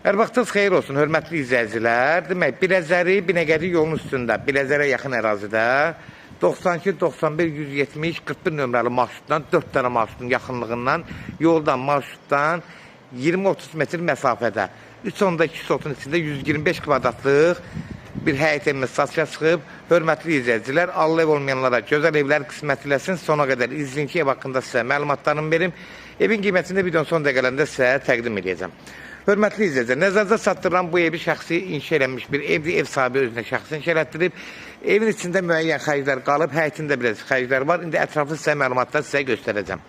Hər vaxtınız xeyir olsun, hörmətli izləyicilər. Demək, Biləcəri, Binəqədi yolunun üstündə, Biləcərə yaxın ərazidə 92, 91, 170, 41 nömrəli marşrutdan, 4 dənə marşrutun yaxınlığından, yoldan, marşrutdan 20-30 metr məsafədə 3,2 sotun içində 125 kvadratlıq bir həyət evimiz satışa çıxıb. Hörmətli izləyicilər, Allah ev olmayanlara gözəl evlər qismət eləsin. Sona qədər izləyin ki, ev haqqında sizə məlumatlarımı verim. Evin qiymətini videonun son dəqiqələrində sizə təqdim edəcəm. Hörmətli izləyicilər, nəzərinizə çatdırılan bu evi şəxsi inşa eləmiş bir evdir. Ev sahibi özünə şəxsi inşa elətdirib. Evin içində müəyyən xərclər qalıb, həyətində biraz xərclər var. İndi ətraflı sizə məlumatlar sizə göstərəcəm.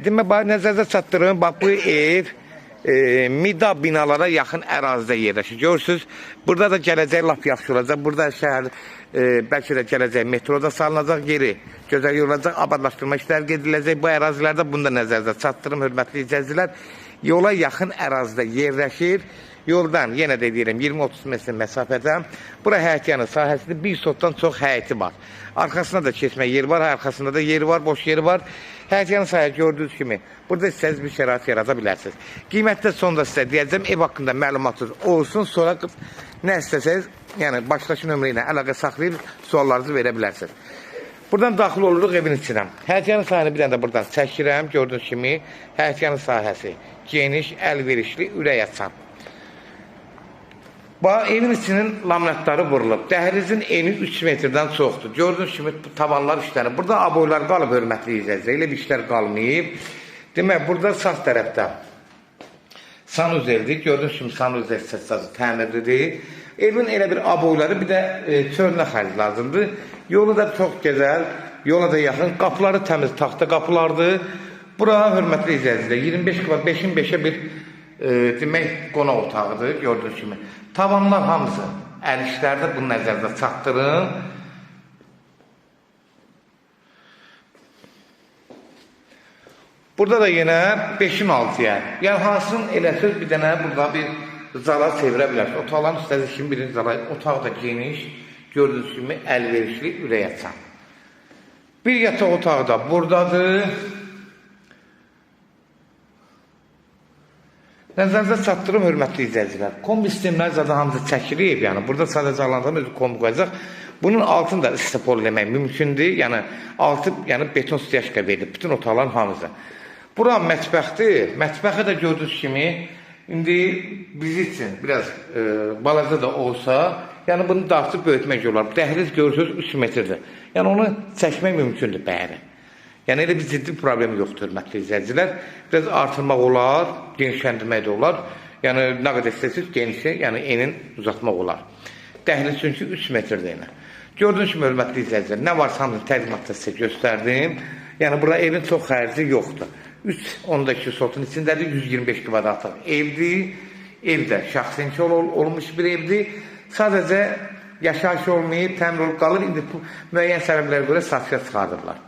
Demək, nəzərinizə çatdırım, bax bu ev mida binalara yaxın ərazidə yerləşir. Görürsünüz, burada da gələcək lap yaxşı olacaq. Burada şəhər, bəlkə də gələcək metroda salınacaq, yeri gözəl olacaq, abadlaşdırma işləri gediləcək bu ərazilərdə. Bunu da nəzərinizə çatdırım, hörmətli izləyicilər. Yola yaxın ərazidə yerləşir. Yoldan, yenə də deyirəm, 20-30 metr məsafədə. Bura həyətyanı sahəsidir. Bir sotdan çox həyəti var. Arxasına da keçmə yeri var, arxasında da yeri var, boş yeri var. Həyətyanı sahə gördüyünüz kimi, burada istəsəniz bir şərait yarada bilərsiniz. Qiymətdə sonda sizə deyəcəm, ev haqqında məlumatınız olsun, sonra nə istəsəniz, yəni başdakı nömrə ilə əlaqə saxlayıb suallarınızı verə bilərsiniz. Buradan daxil oluruq evin içinə. Həyətyanı sahəni bir dənə də buradan çəkirəm. Gördüyünüz kimi, həyətyanı sahəsi geniş, əlverişli, ürək açan. Bax, evin içinin laminatları vurulub. Dəhlizin eni 3 metrdən çoxdur. Gördüyünüz kimi tavanlar işlənib. Burada aboylar qalıb, hörmətli izləyicilər. Elə bir işlər qalmayıb. Demək, burada sağ tərəfdə sanuzeldir. Gördüyünüz kimi sanuzel səssazı təmirlidir. Evin elə bir aboyları, bir də çölünə xərc lazımdır. Yolu da çox gözəl, yola da yaxın. Qapıları təmiz taxta qapılardır. Bura, hörmətli izləyicilər, 25 kvadrat, 5-in 5-ə bir demək, qonaq otağıdır, gördüyünüz kimi. Tavanlar hamısı əl işlərdir, bunu nəzərdə çatdırın. Burada da yenə 5-in 6-ya. Yəni, hansının eləsəz bir dənə burada bir zala çevirə bilərsiniz. Otaqların istədiyi kimi birinci zala, otaq da geniş, gördüyünüz kimi əlverişli, ürək açan. Bir yataq otağı da buradadır. Nəzərinizə çatdırım, hörmətli izləyicilər. Kombi sistemləri zaten hamısı çəkilib, yəni burada sadəcə alandan özü kombi qoyacaq. Bunun altını da istipol eləmək mümkündür. Yəni altı, yəni beton styaşka verilib bütün otaqların hamısı. Bura mətbəxdir. Mətbəxi də gördüyünüz kimi indi biz üçün biraz balaca da olsa, yəni bunu dartıb böyütmək olar. Dəhliz görürsünüz 3 metrdir. Yəni onu çəkmək mümkündür bəri. Yəni elə bir ciddi problem yoxdur, hörmətli izləyicilər. Biraz artırmaq olar, genişləndirmək də olar. Yəni nə qədər istəyirsiniz genişi, yəni enin uzatmaq olar. Dəhliz çünki 3 metrdir yenə. Gördüyünüz kimi, hörmətli izləyicilər, nə varsa hamısını təqdimatda sizə göstərdim. Yəni bura evin çox xərci yoxdur. 3,2 sotun içindədir, 125 kvadratlıq evdir. Evdə şəxsi inşa olmuş bir evdir. Sadəcə yaşayış olmayıb, təmir olub qalır. İndi müəyyən səbəblərə görə satışa çıxardıblar.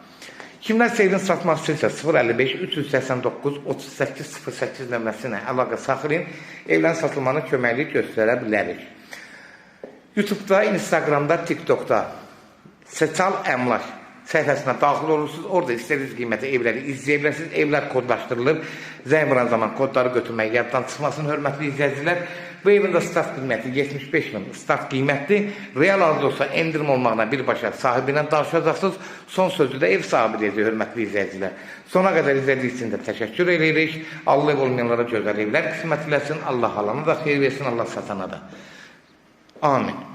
Kimlər evini satmaq istəyirsə 055 389 38 08 nömrəsi ilə əlaqə saxlayın. Evlərin satılmanı köməklik göstərə bilərik. YouTube'da, Instagram'da, TikTok'da Seçal Əmlak səhifəsinə daxil olursunuz. Orada istədiyiniz qiymətə evləri izləyə bilərsiniz. Evlər kodlaşdırılıb. Zəng vuran zaman kodları götürmək yaddan çıxmasın, hörmətli izləyicilər. Bu evin də start qiyməti 75 min start qiymətdir. Real alıcı olsa endirim olmağına birbaşa sahibi ilə danışacaqsınız. Son sözü də ev sahibi deyəcək, hörmətli izləyicilər. Sona qədər izlədiyiniz üçün də təşəkkür edirik. Allah ev olmayanlara gözəl evlər qismət eləsin. Allah alana da xeyir versin, Allah satana da. Amin.